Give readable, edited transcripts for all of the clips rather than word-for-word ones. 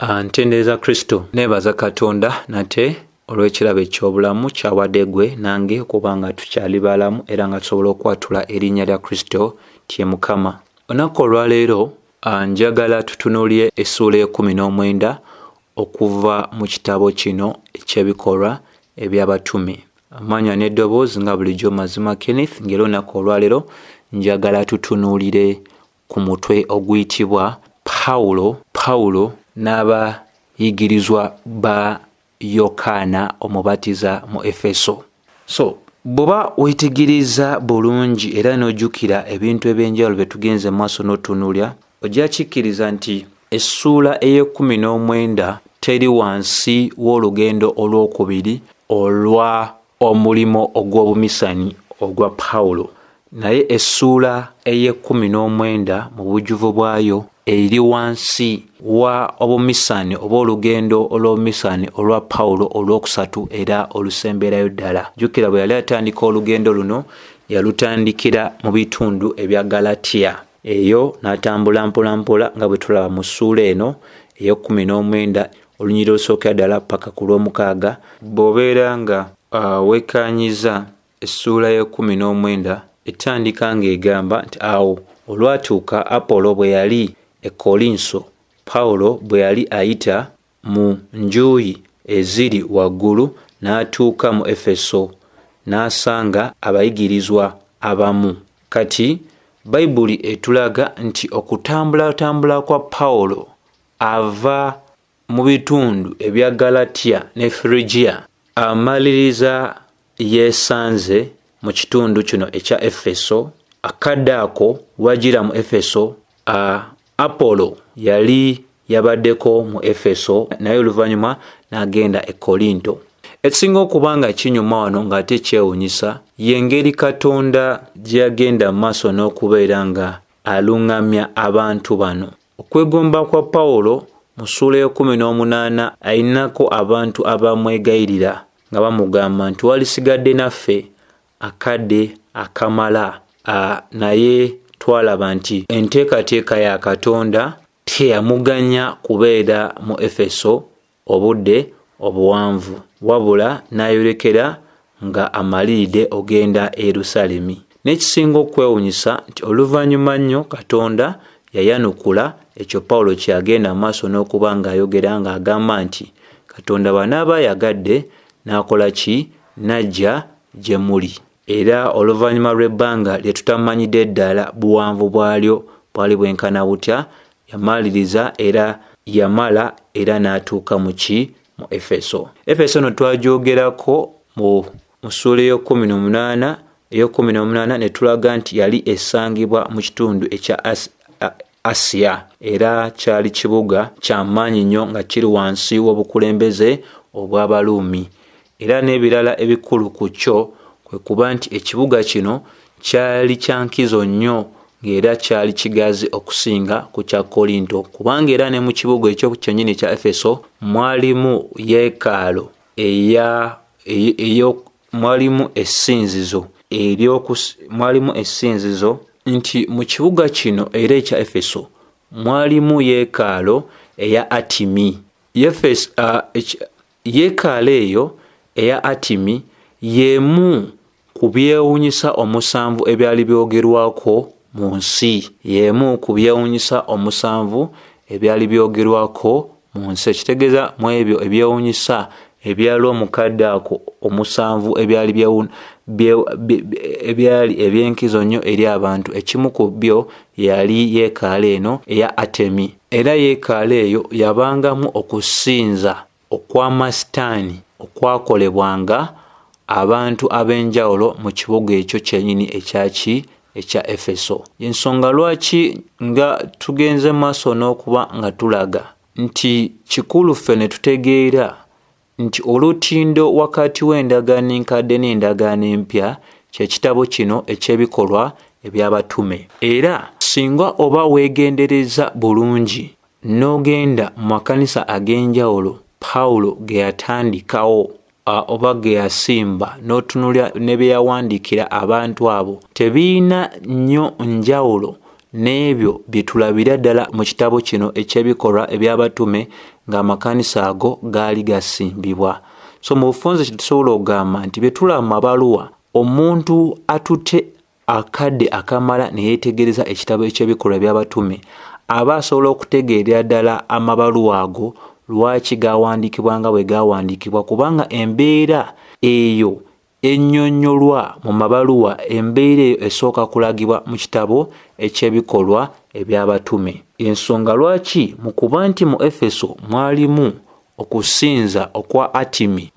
Ntendereza Kristo, neebaza Katonda nate olw'ekirabo eky'obulamu ky'awadde gwe nange okuba nga tukyali balamu era nga tusobola okwatula erinnya lya Kristo tye Mukama. Olunaku olwaleero njagala tutunuulire essuula ey'ekkumi n'omwenda okuva mu kitabo kino eky'Ebikolwa eby'Abatume. Amannya n'eddoboozi nga bulijjo Mazima Kenneth, ng'era olunaku olwaleero njagala tutunuulire ku mutwe oguyitibwa Pawulo, Pawulo n'abayigirizwa ba Yokaana Omubatiza mu Efeso. So bw'oba weetegereza bulungi era n'ojjukira ebintu eby'enjawulo bye tugenze mu maaso n'otunuulira, ojja kikkiriza nti essuula ey'ekkumi n'omwenda teri wansi w'olugendo olw'okubiri olwa omulimu ogw'obumisani ogwa Pawulo. Naye essuula ey'ekkumi n'omwenda mu bujjuvu bwayo eri wansi wa obumisani oba olugendo olw'obumisani olwa Pawulo olw'okusatu era olusemberayo ddala. Jjukira bwe yali atandika olugendo luno yalutandikira mu bitundu ebya Galatiya. Eyo n'atambula mpolampola nga bwe tulaba mu ssuula eno ey'ekkumi n'omwenda olunyiriri olusookera ddala paka ku lw'omukaaga. Bw'obeera nga wekkaanyiza essuula y'ekkumi n'omwenda etandika ng'egamba nti awo olwatuuka Apolo bwe yali e Kkolinso, Pawulo bwe yali ayita mu njuyi eziri waggulu n'atuuka mu Efeso n'asanga abayigirizwa abamu. Kati Bayibuli etulaga nti okutambulatambula kwa Pawulo ava mu bitundu ebya Galatiya ne Firigiya amaliriza yeesanze mu kitundu kino ekya Efeso. Akadde ako wagira mu Efeso, Apolo yali yabaddeko mu Efeso naye oluvannyuma n'agenda e Kolinto. Ekisinga okuba nga kinyuma wano ng'ate kyewunyisa y'engeri Katonda gye yagenda mu maaso n'okubeera nga aluŋŋamya abantu bano. Okwegomba kwa Pawulo mu ssuula y'ekkumi n'omunaana alinako abantu abamwegayirira nga bamugamba nti walisigadde naffe akadde akamala, naye twalaba nti enteekateeka ya Katonda teyamuganya kubeera mu Efeso obudde obuwanvu, wabula n'ayolekera nga amaliridde ogenda e Yerusaalemi. N'ekisinga okwewunyisa nti oluvannyuma nnyo Katonda yayanukula ekyo Pawulo kye yagenda mu maaso n'okuba ng'ayogera ng'agamba nti Katonda bw'anaaba ayagadde n'akola ki? N'ajja gye muli. Era oluvannyuma lw'ebbanga lye tutamanyidde ddala buwanvu bwalyo bwali bwenkana butya, yamaliriza era yamala era n'atuuka mu ki? Mu Efeso. Efeso no twagyogerako mu ssuula ey'ekkumi n'omunaana ey'ekkumi n'omunaana ne tulaga nti yali esangibwa mu kitundu ekya Asiya era kyali kibuga kya maanyi nnyo nga kiri wansi w'obukulembeze obw'Abaruumi. Era n'ebirala ebikulu ku kyo kwe kuba nti ekibuga kino kyali kya nkizo nnyo ng'era kyali kigazi okusinga ku kya Kolinto, kubanga era ne mu kibuga ekyo kyennyini ekya Efeso mwalimu yeekaalo eya mwalimu essinzizo mwalimu essinzizo nti mu kibuga kino era ekya Efeso mwalimu yeekaalo eya Atimi. Yeekaalo eyo eya Atimi y'emu ku byewuunyisa omusanvu ebyali byogerwako mu nsi. Y'emu ku byewuunyisa omusanvu ebyali byogerwako mu nsi. Ekitegeeza mu ebyo ebyewuunyisa ebyaliwo mu kadde ako omusanvu ebyali ebyali eby'enkizo nnyo eri abantu, ekimu ku byo yali yeekaalo eno eya Atemi. Era yeekaalo eyo yabangamu okusinza okw'amasitaani okwakolebwanga abantu ab'enjawulo mu kibuga ekyo kyennyini ekyaki ekya Efeso. Y'ensonga lwaki nga tugenze maaso n'okuba nga tulaga nti kikulu ffe ne tutegeera nti olutindo wakati w'endagaano enkadde n'endagaano empya kye kitabo kino eky'Ebikolwa eby'Abatume. Era singa oba weegendereza bulungi n'ogenda mu makanisa ag'enjawulo Pawulo ge yatandikawo oba ge yasimba n'otunuulira ne bye yawandiikira abantu abo, tebirina nnyo njawulo n'ebyo bye tulabira ddala mu kitabo kino eky'Ebikolwa eby'Abatume ng'amakanisa ago gaali gasimbibwa. So mu bufunze kyetusobola okugamba nti bye tulaba mu mabaluwa, omuntu atutte akadde akamala ne yeetegereza ekitabo eky'Ebikolwa eby'Abatume aba asobola okutegeerera ddala amabaluwa ago lwaki gawandiikibwa nga bwe gawandiikibwa, kubanga embeera eyo ennyonnyolwa mu mabaluwa, embeera eyo esooka kulagibwa mu kitabo eky'Ebikolwa eby'Abatume. Ensonga lwaki mu kuba nti mu Efeso mwalimu okusinza okwa Atimi,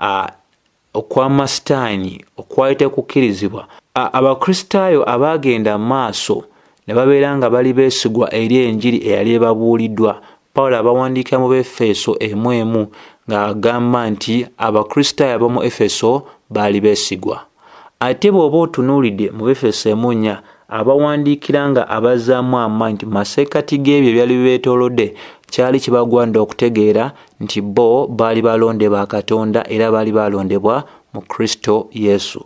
okw'amasitaani okwali tekukkirizibwa, Abakristaayo abaagenda maaso ne babeera nga bali beesigwa eri enjiri eyali ebabuuliddwa. Pawulo abawandiikira mu Befeso 1:1 ng'agamba nti Abakristaayo ab'omu Efeso baali beesigwa. Ate bw'oba otunuulidde mu Befeso 1:4, abawandiikira nga abazzaamu amaanyi nti mu masekkati g'ebyo ebyali bibeetoolodde kyali kibagwanidde okutegeera nti bo baali balonde ba Katonda era baali balondebwa mu Kristo Yesu.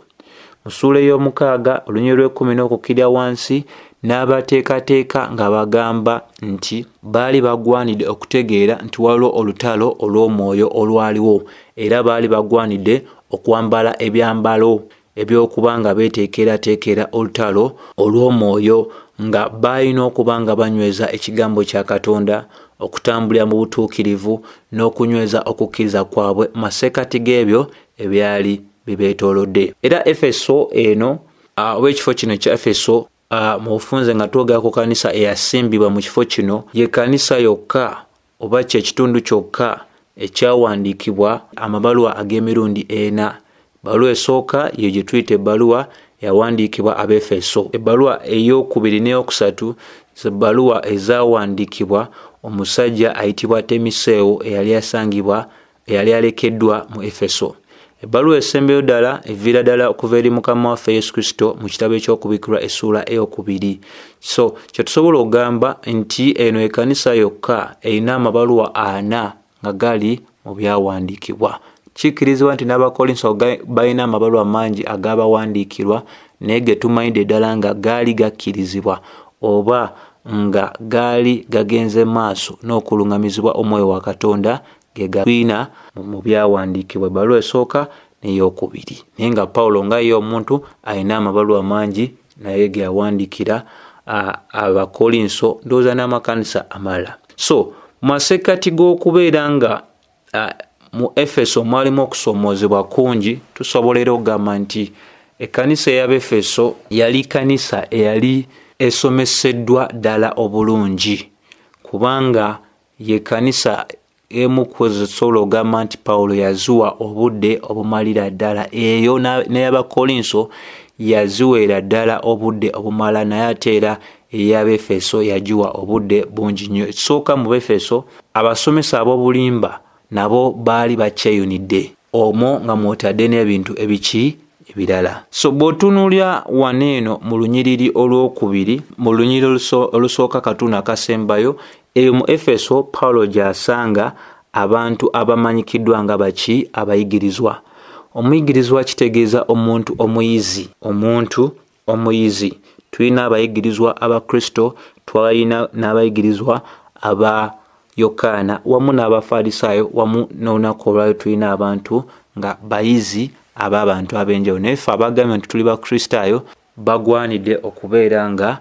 Mu ssuula ey'omukaaga olunyiriri lw'ekkumi n'okukkirira wansi n'abateekateeka nga bagamba nti baali bagwanidde okutegeera nti waliwo olutalo olw'omwoyo olwaliwo, era baali bagwanidde okwambala ebyambalo eby'okuba nga beeteekerateekera olutalo olw'omwoyo, nga baalina okuba nga banyweza ekigambo kya Katonda, okutambulira mu butuukirivu n'okunyweza okukkiriza kwabwe mu masekkati g'ebyo ebyali bibeetoolodde. Era Efeso eno, oba ekifo kino ekya Efeso, mu bufunze nga twogera ku kanisa eyasimbibwa mu kifo kino, ye kanisa yokka oba kye kitundu kyokka ekyawandiikibwa amabaluwa ag'emirundi ena. Ebbaluwa esooka ye gye tuyita ebbaluwa eyawandiikibwa Abefeso. Ebbaluwa ey'okubiri n'eyokusatu ze bbaluwa ezaawandiikibwa omusajja ayitibwa Temiseewo eyali asangibwa, eyali alekeddwa mu Efeso. Ebbaluwa esembeyo ddala eviira ddala okuva eri Mukama waffe Yesu Kristo mu kitabo eky'Okubikkulwa essuula ey'okubiri. So kye tusobola okugamba nti eno ekkanisa yokka erina amabaluwa ana nga gali mu byawandiikibwa. Kikkirizibwa nti n'Abakolinso balina amabaluwa mangi agabawandiikirwa, naye ge tumanyidde ddala nga gaali gakkirizibwa oba nga gaali gagenze maaso n'okuluŋŋamizibwa Omwoyo wa Katonda ge gatulina mu byawandiikibwa, ebbaluwa esooka n'eyokubiri. Naye nga Pawulo nga ye omuntu alina amabaluwa mangi naye ge yawandiikira Abakolinso, ndowooza n'amakanisa amalala. So mu masekkati g'okubeera nga mu Efeso mwalimu okusoomoozebwa kungi, tusobola era okugamba nti ekkanisa ey'Abefeso yali kkanisa eyali esomeseddwa ddala obulungi, kubanga ye kkanisa emu ku ezo tusobola okugamba nti Pawulo yaziwa obudde obumalira ddala. Eyo n'ey'Abakolinso yaziweera ddala obudde obumala, naye ate era ey'Abefeso yagiwa obudde bungi nnyo. Ekisooka mu Befeso, abasomesa ab'obulimba nabo baali bakyeyunidde omwo nga mw'otadde n'ebintu ebiki ebirala. So bw'otunuulira wano eno mu lunyiriri olwokubiri, mu lunyiriri olusooka katundu akasembayo, eyo mu Efeso Pawulo gy'asanga abantu abamanyikiddwa nga baki? Abayigirizwa. Omuyigirizwa kitegeeza omuntu omuyizi, omuntu omuyizi. Tulina abayigirizwa aba Kristo, twalina n'abayigirizwa aba Yokaana wamu n'Abafalisaayo, wamu n'olunaku olwaleero tulina abantu nga bayizi ab'abantu ab'enjawulo. Naye ffe abagambye nti tuli Bakristaayo bagwanidde okubeera nga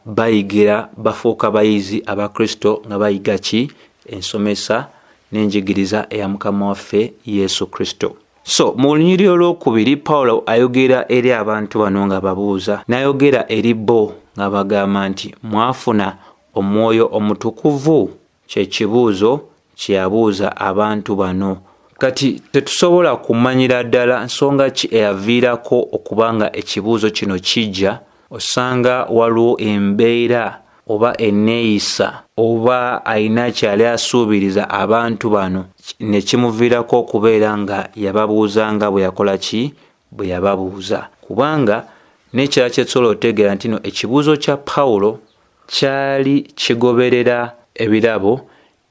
bayigira, bafuuka bayizi aba Kristo nga bayiga ki? Ensomesa n'enjigiriza eya Mukama waffe Yesu Kristo. So mu lunyiriri olwokubiri Pawulo ayogera eri abantu bano nga babuuza, n'ayogera eri bo nga bagamba nti mwafuna Omwoyo Omutukuvu? Kye kibuuzo kye yabuuza abantu bano. Kati tetusobola kumanyira ddala nsonga ki eyaviirako okuba nga ekibuuzo kino kijja. Osanga waliwo embeera oba enneeyisa oba alina kyali asuubiriza abantu bano ne kimuviirako okubeera nga yababuuza nga bwe yakola ki? Bwe yababuuza. Kubanga n'ekirala kye tusobola okutegeera nti no ekibuuzo kya Pawulo kyali kigoberera ebirabo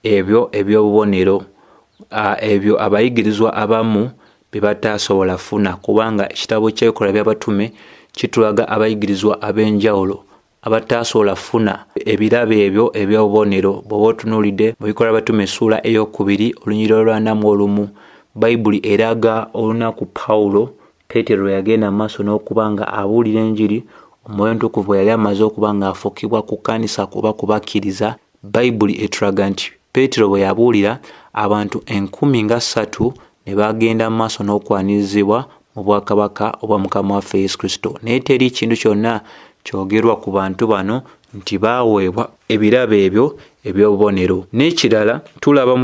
ebyo eby'obubonero, ebyo abayigirizwa abamu bye bataasobola funa, kubanga ekitabo ky'Ebikolwa by'Abatume kitulaga abayigirizwa ab'enjawulo abataasobola funa ebirabo ebyo eby'obubonero. Bw'oba otunuulidde mu Bikolwa Abatume essuula ey'okubiri olunyiriri olw'ana mu olumu, Bayibuli eraga olunaku Pawulo, Peetero lwe yagenda mu maaso n'okuba nga abuulira enjiri, Omwoyo Omutukuvu bwe yali amaze okuba ng'afukibwa ku kkanisa oba ku bakkiriza. Bayibuli etulaga nti Peetero bwe yabuulira, abantu 30,000 ne bagenda mu maaso n'okwanirizibwa mu bwakabaka obwa Mukama waffe Yesu Kristo. Naye teri kintu kyonna kyogerwa ku bantu bano nti baaweebwa ebirabo ebyo eby'obubonero. N'ekirala tulaba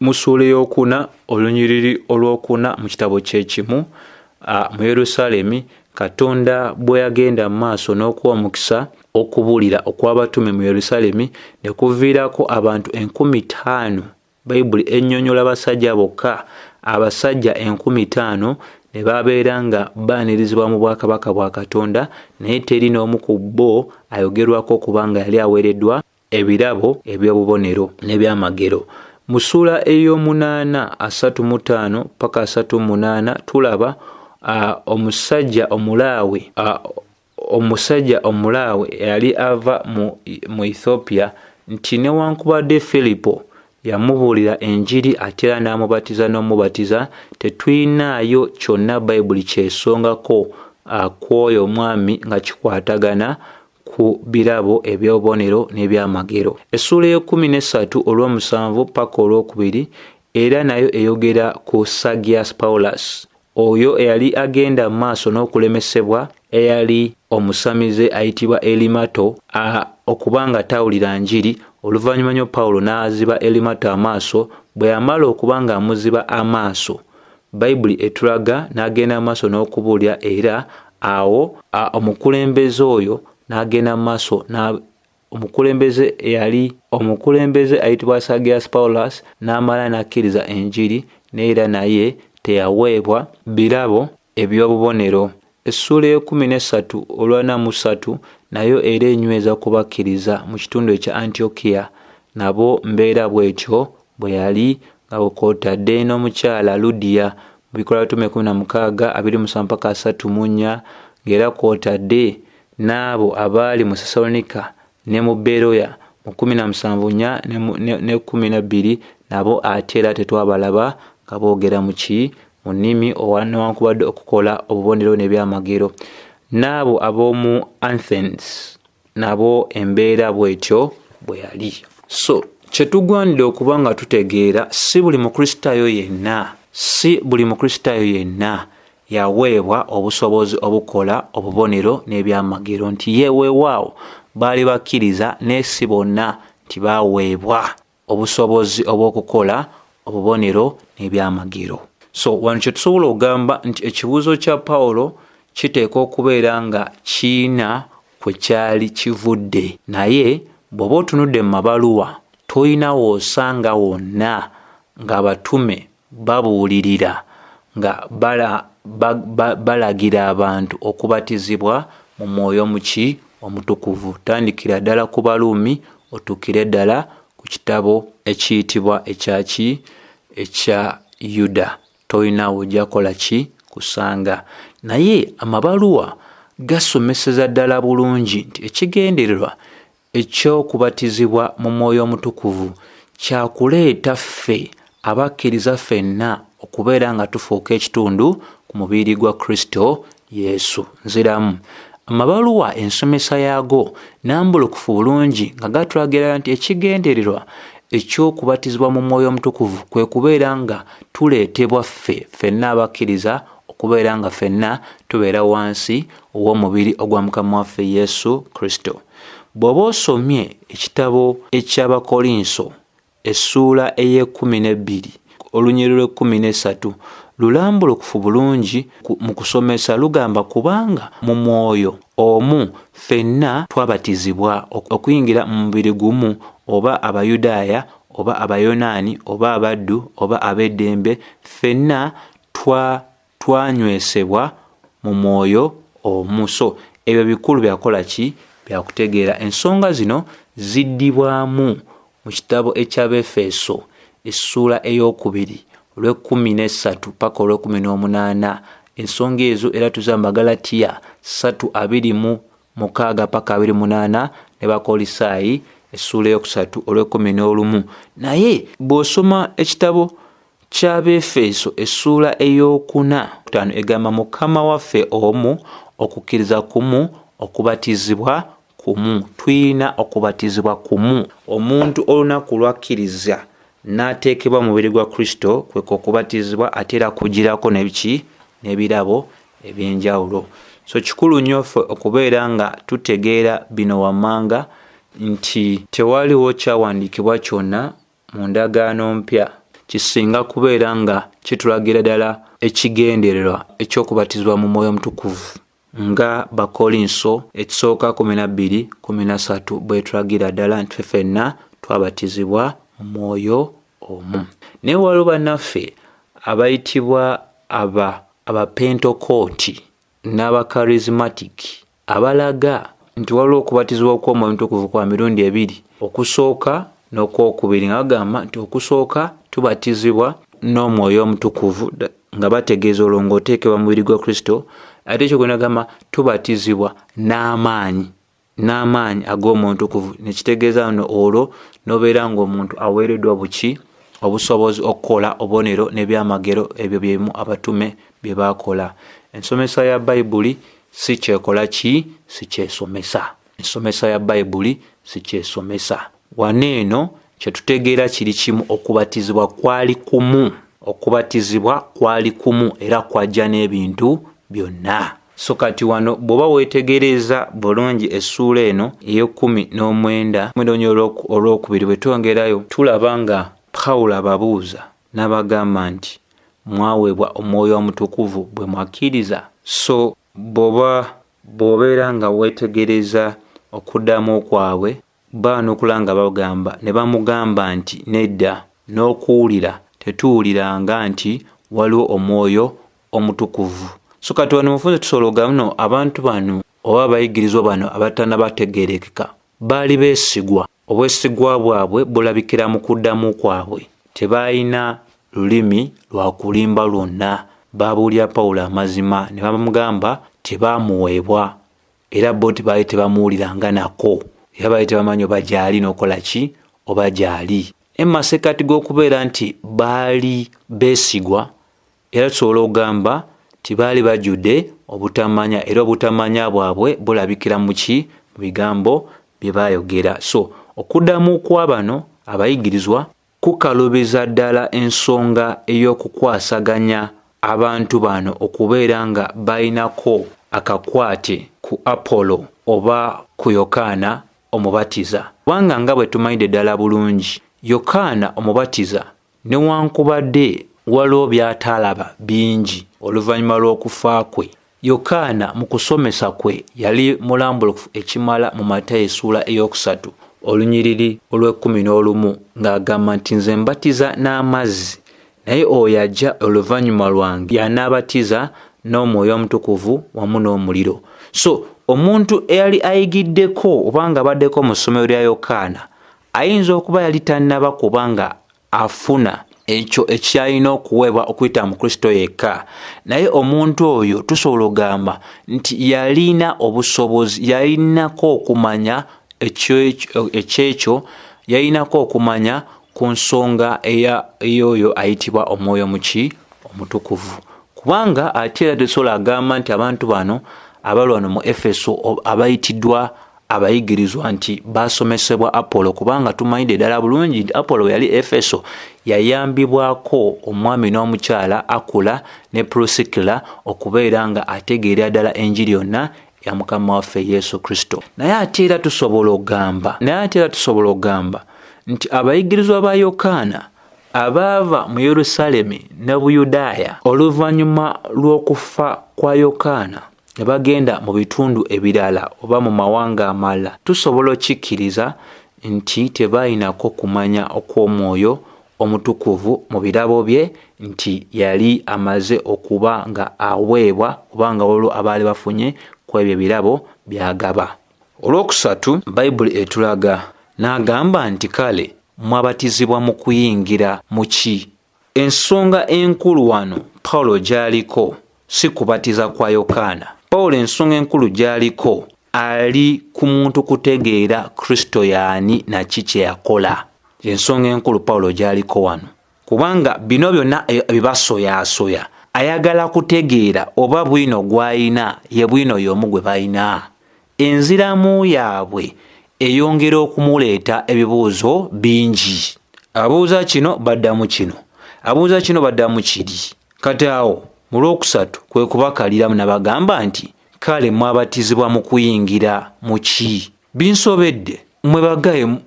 mu ssuula ey'okuna olunyiriri olwokuna mu kitabo kye kimu mu Yerusaalemi, Katonda bwe yagenda mu maaso n'okuwa omukisa okubuulira okw'abatume mu Yerusaalemi ne kuviirako abantu 5,000. Bayibuli ennyonnyola basajja bokka, abasajja 5,000 ne babeera nga baanirizibwa mu bwakabaka bwa Katonda, naye teri n'omu ku bo ayogerwako okuba nga yali aweereddwa ebirabo eby'obubonero n'ebyamagero. Mu ssuula ey'omunaana asatu mu ttaano paka asatu mu munaana tulaba omusajja omulaawe, omusajja omulaawe eyali ava mu Ethiopia, nti newankubadde Filipo yamubuulira enjiri ate era n'amubatiza n'omubatiza, tetuyinaayo kyonna Bayibuli kyesongako ku oyo omwami nga kikwatagana ku birabo eby'obubonero n'ebyamagero. Essuula ey'ekkumi n'essatu olw'omusanvu paka olwokubiri era nayo eyogera ku Sergius Paulus, oyo eyali agenda mu maaso n'okulemesebwa eyali omusamize ayitibwa Elimato okuba nga tawulira njiri. Oluvannyuma nnyo Pawulo n'aziba Elimato amaaso. Bwe yamala okuba nga amuziba amaaso, Bayibuli etulaga n'agenda mu maaso n'okubuulira, era awo omukulembeze oyo n'agenda mu maaso, omukulembeze eyali omukulembeze ayitibwa Sergius Paulus n'amala n'akkiriza enjiri, n'era naye teyaweebwa birabo eby'obubonero. Essuula ey'ekkumi n'essatu olw'ana mu ssatu nayo era enyweza ku bakkiriza mu kitundu ekya Antiokiya, nabo mbeera bw'etyo bwe yali, nga kw'otadde n'omukyala Ludiya mu Bikolwa Bitume 16 27 paka 34, ng'era kw'otadde n'abo abaali mu Sessalonika ne mu Beroya mu 17 4 ne 12, nabo ate era tetwabalaba nga boogera mu ki mu nnimi newankubadde okukola obubonero n'ebyamagero. N'abo ab'omu Athens nabo embeera bw'etyo bwe yali. So kyetugwanidde okuba nga tutegeera, si buli Mukristaayo yenna, si buli Mukristaayo yenna yaweebwa obusobozi obukola obubonero n'ebyamagero, nti ye weewaawo baali bakkiriza, naye si bonna nti baaweebwa obusobozi obw'okukola obubonero n'ebyamagero. So wano kye tusobola okugamba nti ekibuuzo kya Pawulo kiteekwa okubeera nga kiina kwe kyali kivudde, naye bw'oba otunudde mu mabaluwa toyina w'osanga wonna ng'abatume babuulirira nga balagira abantu okubatizibwa mu mwoyo muki omutukuvu. Tandikira ddala ku Baluumi otuukire ddala ku kitabo ekiyitibwa ekyaki ekya Yuda, toyina w'ojja kukola ki kusanga. Naye amabaluwa gasomeseza ddala bulungi nti ekigendererwa eky'okubatizibwa mu mwoyo omutukuvu kyakuleeta ffe abakkiriza ffenna okubeera nga tufuuka ekitundu ku mubiri gwa Kristo Yesu. Nziramu, amabaluwa ensomesa yaago nambulukufu bulungi nga gatulagira nti ekigendererwa eky'okubatizibwa mu mwoyo omutukuvu kwe kubeera nga tuleetebwa ffe ffenna abakkiriza okubeera nga ffenna tubeera wansi ow'omubiri ogwa Mukama waffe Yesu Kristo. Bw'oba osomye ekitabo eky'Abakolinso essuula ey'ekkumi n'ebbiri olunyiriri lw'ekkumi n'essatu, lulambulukufu bulungi mu kusomesa, lugamba kubanga mu mwoyo omu ffenna twabatizibwa okuyingira mu mubiri gumu, oba Abayudaaya oba Abayonaani oba abaddu oba ab'eddembe, ffenna twanywesebwa mu mwoyo omu. So ebyo bikulu byakola ki byakutegeera. Ensonga zino ziddibwamu mu kitabo eky'Abefeso essuula ey'okubiri olw'ekkumi n'essatu paka olw'ekkumi n'omunaana. Ensonga ezo era tuza mu Bagalatiya ssatu abiri mu 6 paka 28 ne Bakolisaayi essuula 3 olw'11. Naye bw'osoma ekitabo ky'Abeefeso essuula 4 egamba Mukama waffe omu, okukkiriza kumu, okubatizibwa kumu. Tulina okubatizibwa kumu. Omuntu olunaku lw'akkiriza n'ateekebwa mu mubiri gwa Kristo kwe okubatizibwa, ate era kugirako n'ebiki n'ebirabo ebyenjawulo. So kikulu nnyo ffe okubeera nga tutegeera bino wammanga nti tewaliwo kyawandiikibwa kyonna mu ndagaano mpya kisinga kubeera nga kitulagira ddala ekigendererwa eky'okubatizibwa mu Mwoyo Omutukuvu nga Bakolinso ekisooka 12:13 bwetulagira ddala nti ffenna twabatizibwa mu Mwoyo omu. Naye waliwo bannaffe abayitibwa Abapentekooti n'Abakarismatiki abalaga nti waliwo okubatizibwa okw'Omwoyo Omutukuvu kwa mirundi ebiri, okusooka n'okwokubiri, nga bagamba nti okusooka tubatizibwa n'Omwoyo Omutukuvu, nga bategeeza olwo ng'oteekebwa mu mubiri gwa Kristo, ate ekyokubiri nagamba tubatizibwa n'amaanyi, n'amaanyi ag'Omwoyo Omutukuvu, nekitegeeza nno olwo n'obeera ng'omuntu aweereddwa buki obusobozi okukola obubonero n'ebyamagero ebyo byemu abatume bye baakola. Ensomesa ya Bayibuli si kyekola ki, si kyesomesa. Ensomesa ya Bayibuli si kyesomesa. Wano eno kye tutegeera kiri kimu, okubatizibwa kwali kumu, okubatizibwa kwali kumu era kwajja n'ebintu byonna. So kati wano bw'oba weetegereza bulungi essuula eno ey'e19 olwokubiri bwe twongerayo tulaba nga Pawulo ababuuza n'abagamba nti mwaweebwa Omwoyo Omutukuvu bwe mwakkiriza. So bw'obeera nga weetegereza okuddamu kwabwe, baanukula nga bagamba ne bamugamba nti nedda, n'okuwulira tetuwuliranga nti waliwo Omwoyo Omutukuvu. So kati wano mufunze tusobola okugamba nno abantu bano oba abayigirizwa bano abatannabategeerekeka baali beesigwa. Obwesigwa bwabwe bulabikira mu kuddamu kwabwe. Tebalina lulimi lwa kulimba lwonna. Baabuulira Pawulo amazima ne bamugamba tebaamuweebwa, era bo baali tebamuwuliranga nako, era baali tebamanyi oba gy'ali n'okola ki oba gy'ali. Naye mu masekkati g'okubeera nti baali beesigwa, era tusobola okugamba nti baali bajjudde obutamanya, era obutamanya bwabwe bulabikira mu ki? Mu bigambo bye baayogera. So okuddamu kwa bano abayigirizwa kukalubiza ddala ensonga ey'okukwasaganya abantu bano okubeera nga balinako akakwate ku Apollo oba ku Yokaana Omubatiza. Kubanga nga bwe tumanyidde ddala bulungi, Yokaana Omubatiza newankubadde waliwo by'ataalaba bingi oluvannyuma lw'okufa kwe, Yokaana mu kusomesa kwe yali mulambulukufu ekimala mu Matayo essuula 3 olunyiriri olw'e11 ng'agamba nti nze mbatiza n'amazzi, naye oyo ajja oluvannyuma lwange y'anaabatiza n'Omwoyo Omutukuvu wamu n'omuliro. So omuntu eyali ayigiddeko oba nga abaddeko mu ssomero lya Yokaana ayinza okuba yali tannaba kubanga afuna ekyo ekyalina okuweebwa okuyita mu Kristo yekka, naye omuntu oyo tusobola okugamba nti yalina obusobozi, yalinako okumanya ekyekyo, yalinako okumanya ku nsonga ey'oyo ayitibwa Omwoyo muki Omutukuvu. Kubanga ate era tetusobola agamba nti abantu bano abali wano mu Efeso abayitiddwa abayigirizwa nti basomesebwa Apollo, kubanga tumanyidde ddala bulungi nti Apollo bwe yali Efeso yayambibwako omwami n'omukyala Akula ne Prusikila okubeera nga ategeerera ddala enjiri yonna ya Mukama waffe Yesu Kristo. Naye ate era tusobola okugamba, naye ate era tusobola okugamba nti abayigirizwa ba Yokaana abaava mu Yerusaalemi ne Buyudaaya oluvannyuma lw'okufa kwa Yokaana ne bagenda mu bitundu ebirala oba mu mawanga amalala, tusobola okukikkiriza nti tebalinako kumanya okw'Omwoyo Omutukuvu mu birabo bye nti yali amaze okuba nga aweebwa oba nga waliwo abaali bafunye ku ebyo ebirabo by'agaba. Olwokusatu, Bayibuli etulaga n'agamba nti kale mwabatizibwa mu kuyingira mu ki? Ensonga enkulu wano Pawulo gy'aliko si kubatiza kwa Yokaana. Pawulo ensonga enkulu gy'aliko Ali ku muntu kutegeera Kristo y'ani naki kye yakola. Ensonga enkulu Pawulo gy'aliko wano, kubanga bino byonna ebibasoyaasoya ayagala kutegeera oba bwino gw'alina ye bwino y'omu gwe balina. Enziramu yaabwe eyongera okumuleeta ebibuuzo bingi. Abuuza kino baddamu kino, abuuza kino baddamu kiri. Kati awo mu lwokusatu kwe kubakaliramu nabagamba nti, kale mwabatizibwa mu kuyingira mu ki? Binsobedde, mwe bagaye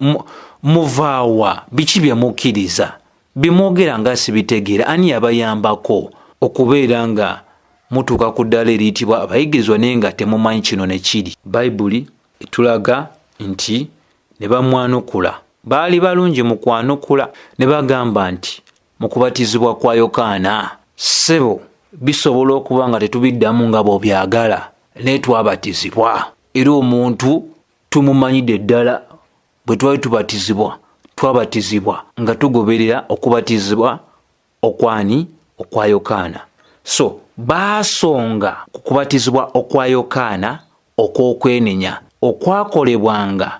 muvaawa, biki bye mukkiriza? Bye mwogera nga sibitegeera, ani yabayambako okubeera nga mutuuka ku ddaala eriyitibwa abayigirizwa naye nga temumanyi kino ne kiri? Bayibuli etulaga nti ne bamwanukula. Baali balungi mu kwanukula ne bagamba nti mu kubatizibwa kwa Yokaana. Ssebo, bisobola okuba nga tetubiddamu nga bw'obyagala, naye twabatizibwa. Era omuntu tumumanyidde ddala, bwe twali tubatizibwa, twabatizibwa nga tugoberera okubatizibwa okwani? Okwa Yokaana. So baasonga ku kubatizibwa okwa Yokaana okw'okwenenya okwakolebwanga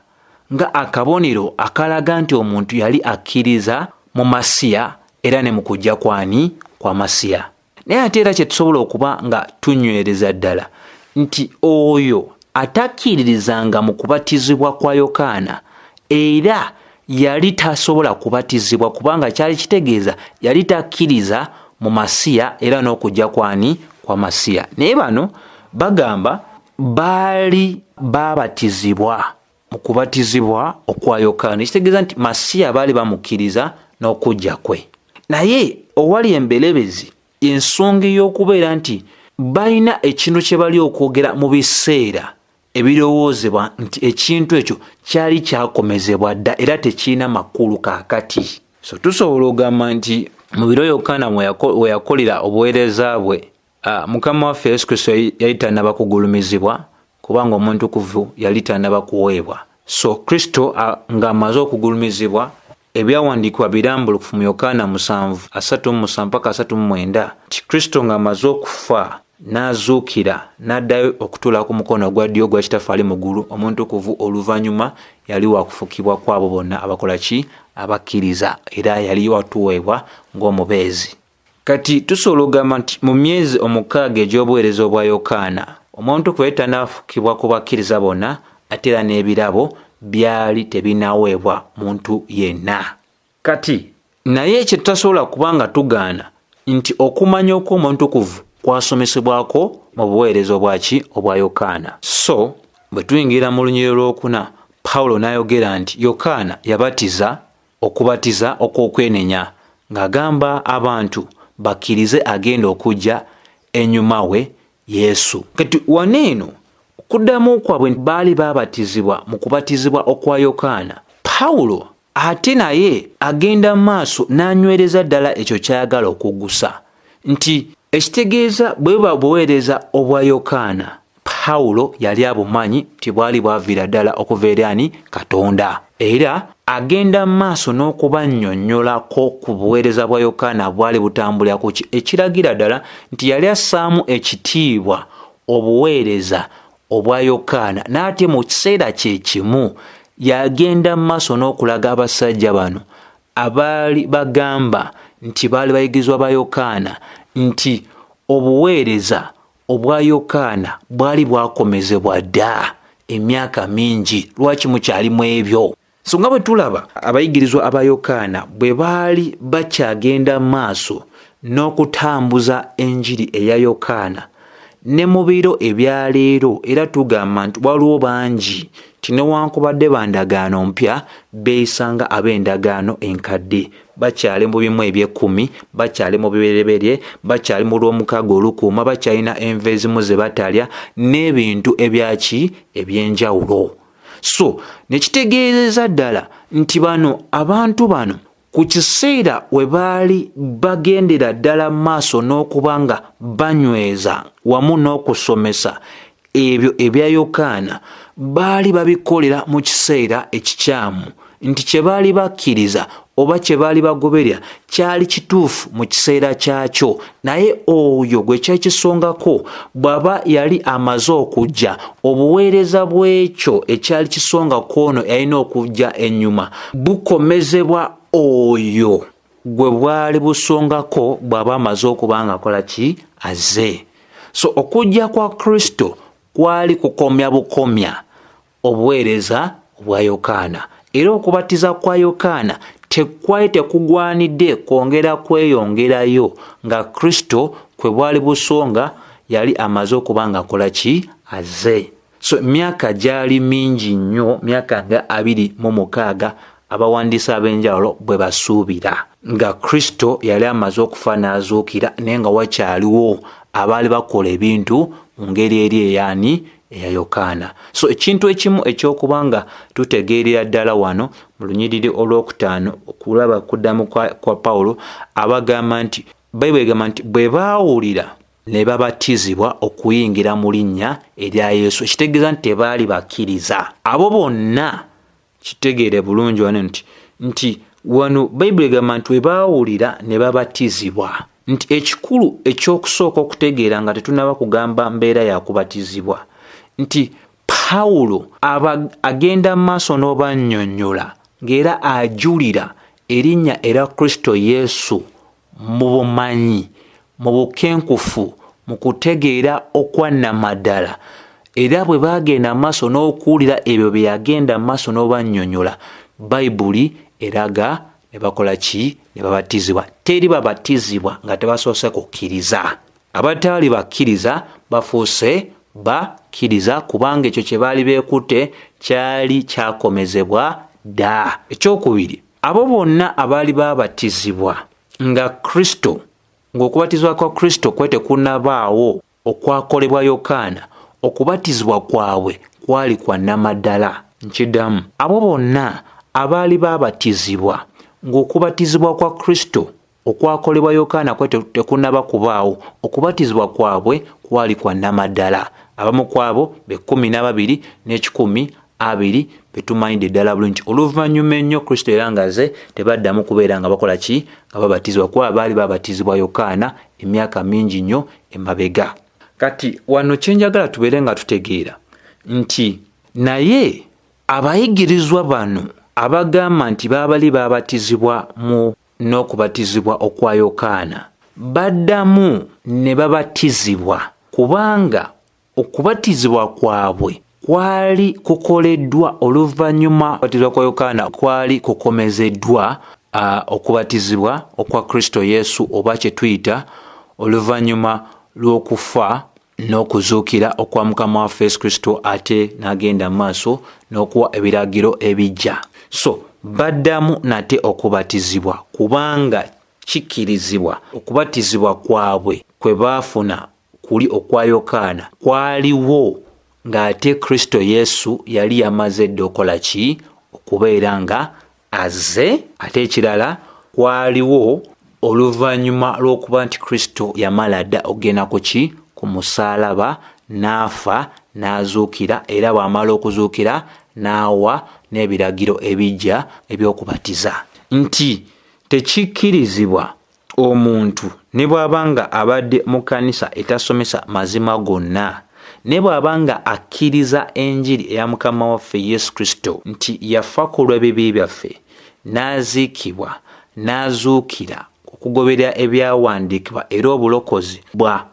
nga akabonero akalaga nti omuntu yali akkiriza mu Masiya era ne mu kujja kwani? Kwa Masiya. Naye ate era kye tusobola okuba nga tunywereza ddala nti oyo atakkiririzanga mu kubatizibwa kwa Yokaana era yali tasobola kubatizibwa, kubanga kyali kitegeeza yali takkiriza mu Masiya era n'okujja kwani? Kwa Masiya. Naye bano bagamba baali baabatizibwa mu kubatizibwa okwa Yokaana, ekitegeeza nti Masiya baali bamukkiriza n'okujja kwe. Naye owali emberebezi ensonga ey'okubeera nti balina ekintu kye bali okwogera mu biseera ebirowoozebwa nti ekintu ekyo kyali kyakomezebwa dda era tekirina makulu kaakati. So tusobola okugamba nti mu biro Yokaana we yakolera obuweereza bwe, Mukama waffe Yesu Kristo yali tannaba kugulumizibwa, kubanga omuntukuvu yali tannaba kuweebwa. So Kristo ng'amaze okugulumizibwa, ebyawandiikibwa birambulukufu mu Yokaana 7:37 paka 39 nti Kristo ng'amaze okufa n'azuukira n'addayo okutuula ku mukono ogwa ddyo ogwa Kitaffe ali mu ggulu, omuntukuvu oluvannyuma yali wakufukibwa kw'abo bonna abakola ki? Abakkiriza, era yali watuweebwa ng'omubeezi. Kati tusobola okugamba nti mu myezi 6 egy'obuweereza obwa Yokaana, omuntu yali tannafukibwa ku bakkiriza bonna, ate era n'ebirabo byali tebinnaweebwa muntu yenna. Kati naye kye tutasobola kuba nga tugaana nti okumanya okw'omuntukuvu kwasomesebwako mu buweereza obwaki? Obwa Yokaana. So bwe tuyingira mu lunyiriri lwokuna, Pawulo n'ayogera nti Yokaana yabatiza okubatiza okw'okwenenya, ng'agamba abantu bakkirize agenda okujja ennyuma we, Yesu. Kati wano eno okuddamu kwabwe baali baabatizibwa mu kubatizibwa okwa Yokaana. Pawulo ate naye agenda mu maaso n'anywereza ddala ekyo ky'ayagala okuggusa nti ekitegeeza bwe buba buweereza obwa Yokaana, Pawulo yali abumanyi nti bwali bwaviira ddala okuva eri ani? Katonda. Era agenda mu maaso n'okubannyonnyolako ku buweereza bwa Yokaana bwali butambulira ku ki, ekiragira ddala nti yali assaamu ekitiibwa obuweereza obwa Yokaana. N'ate mu kiseera kye kimu yagenda mu maaso n'okulaga abasajja bano abaali bagamba nti baali bayigirizwa ba Yokaana nti obuweereza obwa Yokaana bwali bwakomezebwa dda emyaka mingi, lwaki mukyali mu ebyo? So nga bwe tulaba abayigirizwa aba Yokaana bwe baali bakyagenda maaso n'okutambuza enjiri eya Yokaana, ne mu biro ebya leero era tugamba nti waliwo bangi nti newankubadde ba ndagaano mpya beeyisanga ab'endagaano enkadde, bakyali mu bimu eby'ekkumi, bakyali mu bibereberye, bakyali mu lw'omukaaga olukuuma, bakyalina enva ezimu ze batalya n'ebintu ebyaki eby'enjawulo. So ne kitegeereza ddala nti bano abantu bano ku kiseera we baali bagendera ddala maaso n'okuba nga banyweza wamu n'okusomesa ebyo ebya Yokaana, baali babikolera mu kiseera ekikyamu, nti kye baali bakkiriza oba kye baali bagoberera kyali kituufu mu kiseera kyakyo, naye oyo gwe kyali kisongako bw'aba yali amaze okujja, obuweereza bw'ekyo ekyali kisongako ono yalina okujja ennyuma bukomezebwa oyo gwe bwali busongako bw'aba amaze okuba nga akola ki? Azze. So okujja kwa Kristo kwali kukomya bukomya obuweereza obwa Yokaana, era okubatiza kwa Yokaana tekwali tekugwanidde kwongera kweyongerayo nga Kristo kwe bwali busonga yali amaze okuba nga akola ki? Azze. So myaka gyali mingi nnyo, myaka nga 26 abawandiisi ab'enjawulo bwe basuubira nga Kristo yali amaze okufa n'azuukira, naye nga wakyaliwo abaali bakola ebintu mu ngeri eri eyaani? Eya Yokaana. So ekintu ekimu ekyokuba nga tutegeerera ddala wano mu lunyiriri olwokutaano okulaba kuddamu kwa Pawulo, abagamba nti Bayibuli egamba nti bwe baawulira ne babatizibwa okuyingira mu linnya erya Yesu, ekitegeeza nti tebaali bakkiriza. Abo bonna kitegeere bulungi wano nti wano Bayibuli egamba nti bwe baawulira ne babatizibwa, nti ekikulu ekyokusooka okutegeera nga tetunnaba kugamba mbeera ya kubatizibwa, nti Pawulo agenda mu maaso n'obannyonnyola ng'era ajulira erinnya era Kristo Yesu mu bumanyi, mu bukenkufu, mu kutegeera okwa nnamaddala. Era bwe baagenda mu maaso n'okuwulira ebyo bye yagenda mu maaso n'obannyonnyola, Bayibuli eraga ne bakola ki? Ne babatizibwa. Teri babatizibwa nga tebasoose kukkiriza. Abataali bakkiriza bafuuse bakkiriza, kubanga ekyo kye baali beekutte kyali kyakomezebwa dda. Ekyokubiri, abo bonna abaali babatizibwa nga Kristo, ng'okubatizibwa kwa Kristo kwe tekunnabaawo okwakolebwa Yokaana, okubatizibwa kwabwe kwali kwa nnamaddala. Nkiddamu, abo bonna abaali babatizibwa ng'okubatizibwa kwa Kristo okwakolebwa Yokaana kwe tekunnaba kubaawo, okubatizibwa kwabwe kwali kwa nnamaddala. Abamu ku abo be 12 n'ekikumi abiri betumanyidde ddala bulungi nti oluvannyuma ennyo Kristo era ng'azze tebaddamu kubeera nga bakola ki? Nga babatizibwa, kuba baali babatizibwa Yokaana emyaka mingi nnyo emabega. Kati wano kye njagala tubeere nga tutegeera nti naye abayigirizwa bano abagamba nti baabali babatizibwa mu n'okubatizibwa okwa Yokaana baddamu ne babatizibwa, kubanga okubatizibwa kwabwe kwali kukoleddwa oluvannyuma okubatizibwa kwa Yokaana kwali kukomezeddwa okubatizibwa okwa Kristo Yesu, oba kye tuyita oluvannyuma lw'okufa n'okuzuukira okwa Mukama waffe Yesu Kristo, ate n'agenda mu maaso n'okuwa ebiragiro ebijja. So baddamu nate okubatizibwa, kubanga kikkirizibwa okubatizibwa kwabwe kwe baafuna kuli okwa Yokaana kwaliwo ng'ate Kristo Yesu yali yamaze dda okukola ki? Okubeera nga azze. Ate ekirala kwaliwo oluvannyuma lw'okuba nti Kristo yamala dda okugenda ku ki? Ku musaalaba, n'afa, n'azuukira, era bw'amala okuzuukira n'awa n'ebiragiro ebijja eby'okubatiza. Nti tekikkirizibwa omuntu ne bw'aba nga abadde mu kkanisa etasomesa mazima gonna, ne bw'aba nga akkiriza enjiri eya Mukama waffe Yesu Kristo nti yafa ku lw'ebibi byaffe, n'aziikibwa, n'azuukira okugoberera ebyawandiikibwa, era obulokozi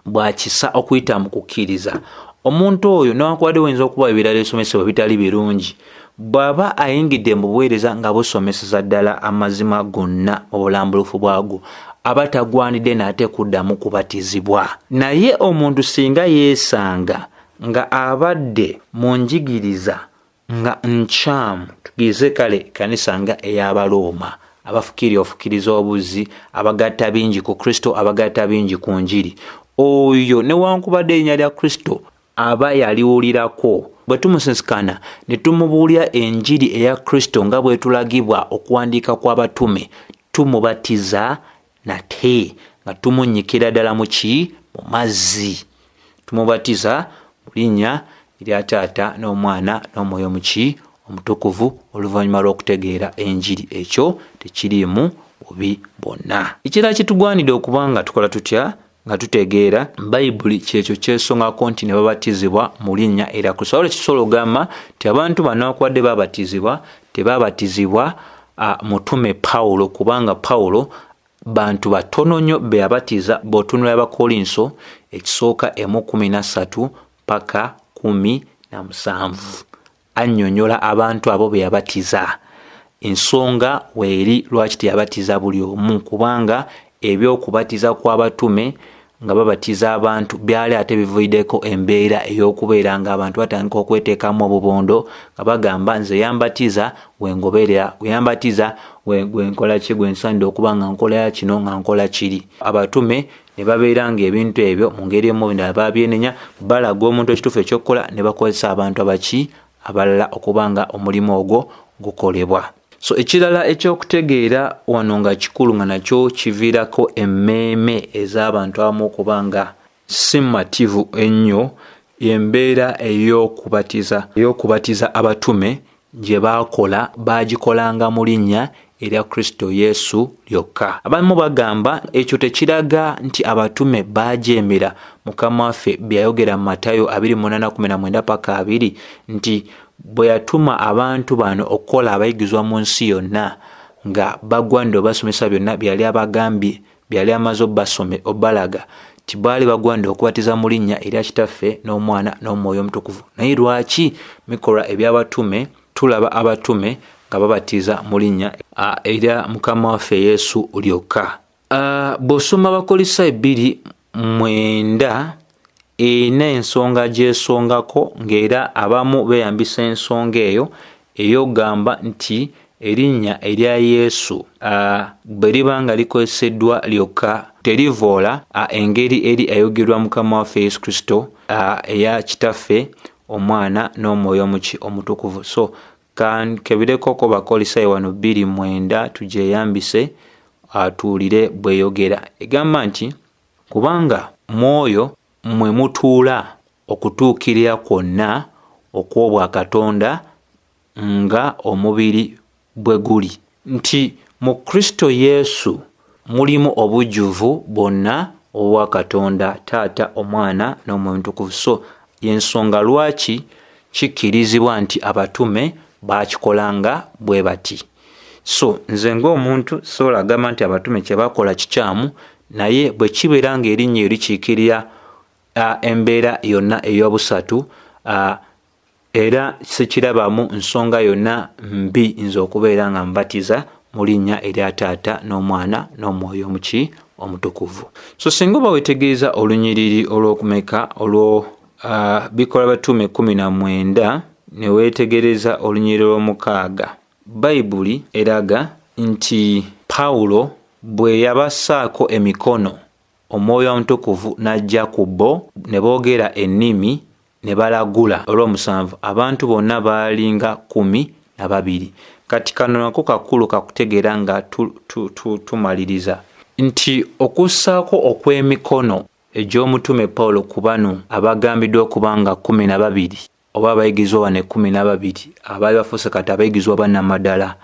bwa kisa okuyita mu kukkiriza. Omuntu oyo newankubadde buyinza okuba ebirala ebisomesebwa bitali birungi, bw'aba ayingidde mu buweereza nga busomeseza ddala amazima gonna mu bulambulufu bwagwo, aba tagwanidde nate kuddamu kubatizibwa. Naye omuntu singa yeesanga nga abadde mu njigiriza nga nkyamu, tugeze kale kanisa nga ey'Abalooma, abafukirira ofukiriza obuzzi, abagatta bingi ku Kristo, abagatta bingi ku njiri, oyo newankubadde erinnya lya Kristo aba yaliwulirako, bwe tumusisikana ne tumubuulira enjiri eya Kristo nga bwetulagibwa okuwandiika kw'abatume, tumubatiza nate nga tumunnyikira ddala mu ki? Mu mazzi. Tumubatiza mu linnya erya Taata n'Omwana n'Omwoyo muki? Omutukuvu oluvannyuma lw'okutegeera enjiri. Ekyo tekiriimu bubi bwonna. Ekirala kitugwanidde okuba nga tukola tutya nga tutegeera Bayibuli, kyekyo kyesongako nti ne babatizibwa mu linnya erya Kristo. Wabula kisobola okugamba nti abantu bano newankubadde babatizibwa, tebabatizibwa mutume Pawulo, kubanga Pawulo bantu batono nnyo be yabatiza. Bw'otunula Abakolinso ekisooka 1:13 paka 17, annyonnyola abantu abo be yabatiza. Ensonga weeri lwaki teyabatiza buli omu, kubanga eby'okubatiza kw'abatume nga babatiza abantu byali ate bivuiddeko embeera ey'okubeera nga abantu batandika okweteekamu obubondo nga bagamba, nze yambatiza wengoberera, yambatiza gwenkola ki, gwensaanidde okuba nga nkola kino, nga nkola kiri. Abatume ne babeera nga ebintu ebyo mu ngeri emu endala babyenenya, balaga omuntu ekituufu ekyokukola ne bakozesa abantu abaki abalala okuba nga omulimu ogwo gukolebwa. So ekirala ekyokutegeera wano nga kikulu, nga nakyo kiviirako emmeeme ez'abantu abamu okuba nga si mativu ennyo, embeera ey'okubatiza abatume gye baakola, baagikolanga mu linnya erya Kristo Yesu lyokka. Abamu bagamba ekyo tekiraga nti abatume baajeemera Mukama waffe bye yayogera mu Matayo 28:19 paka 20, nti bwe yatuma abantu bano okukola abayigizwa mu nsi yonna nga bagwanidde obasomesa byonna bye yali abagambye, bye yali amaze obbalaga, nti baali bagwanidde okubatiza mu linnya erya Kitaffe n'Omwana n'Omwoyo Omutukuvu. Naye lwaki mikolwa eby'abatume tulaba abatume nga babatiza mu linnya erya Mukama waffe Yesu lyokka? Bw'osoma Abakolisaayo 2:9, erina ensonga gy'esongako, ng'era abamu beeyambisa ensonga eyo ey'okugamba nti erinnya erya Yesu bwe liba nga likozeseddwa lyokka terivoola engeri eri eyogerwa Mukama waffe Yesu Kristo eya Kitaffe, Omwana n'Omwoyo omuki Omutukuvu. So kankebirekoko Bakolisaayo wano 2:9 tugyeyambise, tuwulire bweyogera. Egamba nti kubanga mwoyo mwe mutuula okutuukirira kwonna okw'obwakatonda nga omubiri bwe guli, nti mu Kristo Yesu mulimu obujjuvu bwonna obwakatonda, Taata, Omwana n'Omwoyo Omutukuvu. So y'ensonga lwaki kikkirizibwa nti abatume baakikolanga bwe bati. So nze ng'omuntu sobola agamba nti abatume kye bakola kikyamu, naye bwe kibeera ng'erinnya eryo likiikirira embeera yonna ey'obusatu, era sikirabamu nsonga yonna mbi nze okubeera nga mbatiza mu linnya erya Taata n'Omwana n'Omwoyo omuki Omutukuvu. So singa oba weetegereza olunyiriri olw'okumeka olwo Bikolwa Batume 19, ne weetegereza olunyiriri olw'omukaaga, Bayibuli eraga nti Pawulo bwe yabassaako emikono, Omwoyo Omutukuvu n'ajja ku bo, ne boogera ennimi ne balagula. Olw'omusanvu, abantu bonna baali nga 12. Kati kano nako kakulu kakutegeera nga tumaliriza nti okussaako okw'emikono egy'omutume Pawulo ku bano abagambiddwa okuba nga 12, oba abayigirizwa bano 12 abaali bafuuse kati abayigirizwa bannamaddala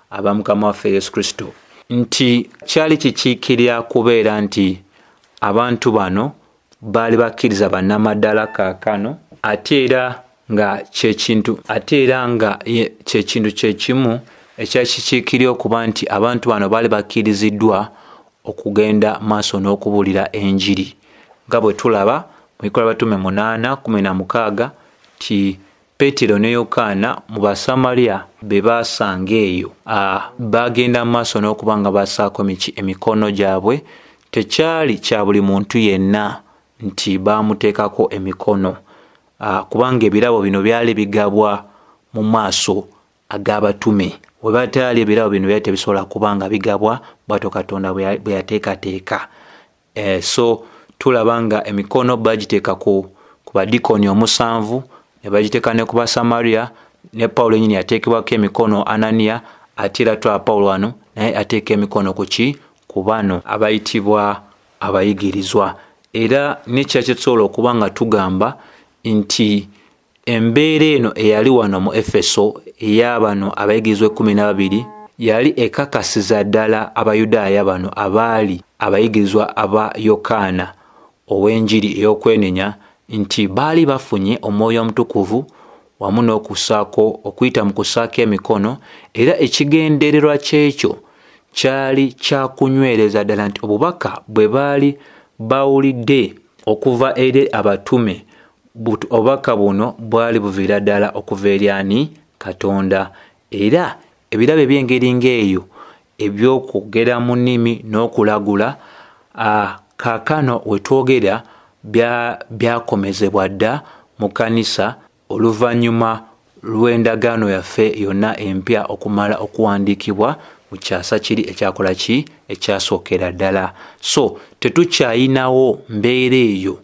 aba Mukama waffe Yesu Kristo, nti kyali kikiikirira kubeera nti abantu bano baali bakkiriza bannamaddala kaakano, ate era nga kyekintu, ate era nga kyekintu kyekimu ekyakikiikirira okuba nti abantu bano baali bakkiriziddwa okugenda maaso n'okubuulira enjiri, nga bwe tulaba mu Bikolwa Batume 8:16 nti Peetero ne Yokaana mu Basamaliya be baasanga eyo, baagenda maaso n'okuba nga bassaako emikono gyabwe. Tekyali kya buli muntu yenna nti baamuteekako emikono, kubanga ebirabo bino byali bigabwa mu maaso ag'abatume. We bataali ebirabo bino byali tebisobola kuba nga bigabwa bw'atyo Katonda bwe yateekateeka. So tulaba nga emikono bagiteeka ku badikoni 7, ne bagiteeka ne ku Basamariya, ne Pawulo yennyini yateekebwako emikono Ananiya, ate era tulaba Pawulo wano naye ateeka emikono ku ki? Ku bano abayitibwa abayigirizwa. Era n'ekirala kye tusobola okuba nga tugamba nti Embeera eno eyali wano mu Efeso ey'abano abayigirizwa 12 yali ekakasiza ddala Abayudaaya bano abaali abayigirizwa aba Yokaana ow'enjiri ey'okwenenya nti baali bafunye Omwoyo Omutukuvu wamu n'okussaako okuyita mu kussaako emikono, era ekigendererwa ky'ekyo kyali kya kunywereza ddala nti obubaka bwe baali bawulidde okuva eri abatume, obubaka buno bwali buviira ddala okuva eri ani? Katonda. Era ebirabo eby'engeri ng'eyo eby'okwogera mu nnimi n'okulagula, kaakano we twogera byakomezebwa dda mu kkanisa oluvannyuma lw'endagaano yaffe yonna empya okumala okuwandiikibwa mu kyasa kiri ekyakola ki? Ekyasookera ddala. So tetukyayinawo mbeera eyo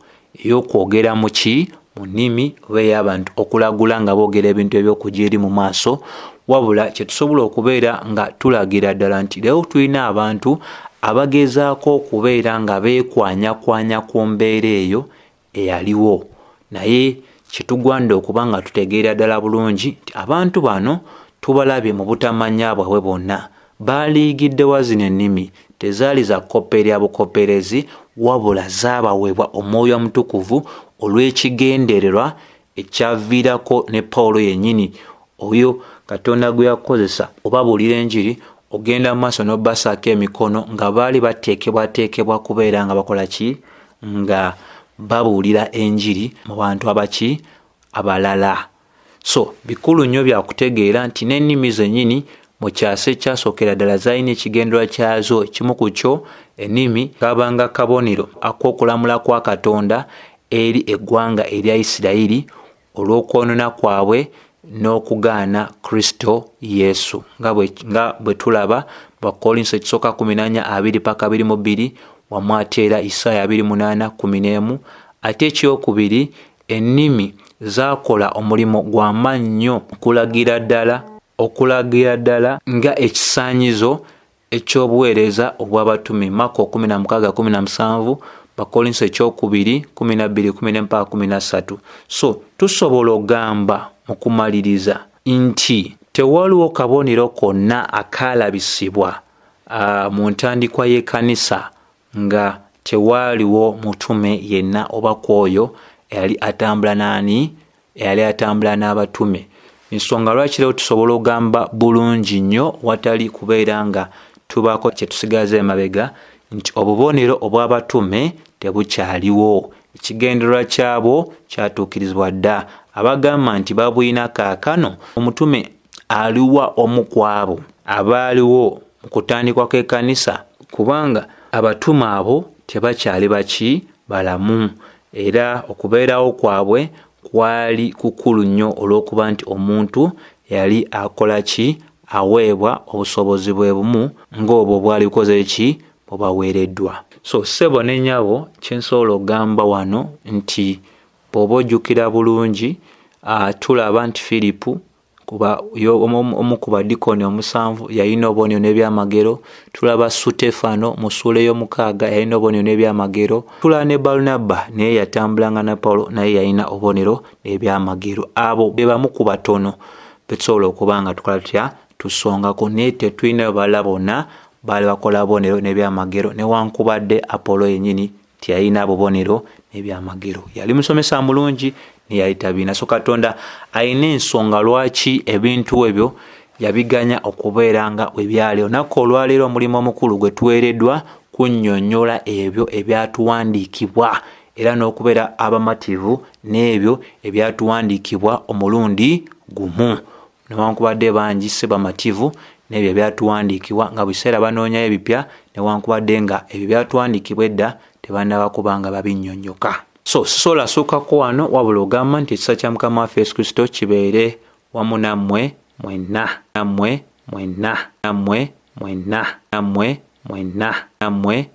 ey'okwogera mu ki? Mu nnimi, oba ey'abantu okulagula nga boogera ebintu eby'okujja eri mu maaso, wabula kye tusobola okubeera nga tulagira ddala nti leero tulina abantu abagezaako okubeera nga beekwanyakwanya ku mbeera eyo eyaliwo. Naye kyetugwanidde okuba nga tutegeera ddala bulungi nti abantu bano tubalabye mu butamanya bwabwe bwonna. Baaliigidde wa zino ennimi? Tezaali za kkoperya bukopperezi, wabula zaabaweebwa Omwoyo Omutukuvu olw'ekigendererwa ekyaviirako ne Pawulo yennyini oyo Katonda gwe yakozesa obabuulira enjiri ogenda mu maaso n'obasaako emikono nga baali bateekebwateekebwa kubeera nga bakola ki? Nga babuulira enjiri mu bantu abaki? Abalala. So bikulu nnyo bya kutegeera nti n'ennimi zennyini mu kyasa ekyasookera ddala zaalina ekigendererwa kyazo. Ekimu ku kyo, ennimi kabanga kabonero ak'okulamula kwa Katonda eri eggwanga erya Isirayiri olw'okwonoona kwabwe n'okugaana Kristo Yesu, nga bwe tulaba Bakkolinso ekisooka 14:2 paka 22, wamu ate era Isaaya 28:11. Ate ekyokubiri, ennimi zaakola omulimu gwa maanyi nnyo okulagira ddala nga ekisaanyizo eky'obuweereza obw'abatume. Makko 16:17, Bakkolinso ekyokubiri 12:11 paka 13. So tusobola okugamba mu kumaliriza nti tewaliwo kabonero konna akaalabisibwa mu ntandikwa y'ekkanisa nga tewaaliwo mutume yenna oba ku oyo eyali atambula n'ani? Eyali atambula n'abatume. Ensonga lwaki leero tusobola okugamba bulungi nnyo watali kubeera nga tubaako kye tusigaza emabega nti obubonero obw'abatume tebukyaliwo. Ekigendererwa kyabwo kyatuukirizibwa dda. Abagamba nti babulina kaakano, omutume aliwa omu ku abo abaaliwo mu kutandikwa kw'ekkanisa, kubanga abatume abo tebakyali baki? Balamu. Era okubeerawo kwabwe kwali kukulu nnyo olw'okuba nti omuntu yali akola ki? Aweebwa obusobozi bwe bumu ng'obwo bwali bukoze ki? Bubaweereddwa. So ssebo ne nnyabo, kye nsobola okugamba wano nti bw'oba ojjukira bulungi, tulaba nti Firipu kuba omu ku badikoni 7 yalina obubonero n'ebyamagero. Tulaba Sutefano mu ssuula ey'omukaaga yalina obubonero n'ebyamagero. Tulaba ne Barunaba naye yatambulanga na Pawulo, naye yalina obubonero n'ebyamagero. Abo be bamu ku batono be tusobola okuba nga tukola tutya? Tusongako, naye tetulina balala bonna baali bakola bubonero n'ebyamagero, newankubadde Apollo yennyini teyalina bubonero n'ebyamagero. Yali musomesa mulungi naye yali tabirina. So Katonda alina ensonga lwaki ebintu ebyo yabiganya okubeera nga bwe byali. Olunaku olwaleero omulimu omukulu gwe tuweereddwa kunnyonnyola ebyo ebyatuwandiikibwa era n'okubeera abamativu n'ebyo ebyatuwandiikibwa omulundi gumu. Newankubadde bangi si bamativu n'ebyo ebyatuwandiikibwa, nga buli kiseera banoonyayo ebipya, newankubadde nga ebyo byatuwandiikibwa edda tebannaba kuba nga babinnyonnyoka. So sisobola suukako wano, wabula ogamba nti ekisa kya Mukama waffe Yesu Kristo kibeere wamu nammwe mwenna, nammwe mwenna, nammwe mwenna, nammwe mwenna, nammwe.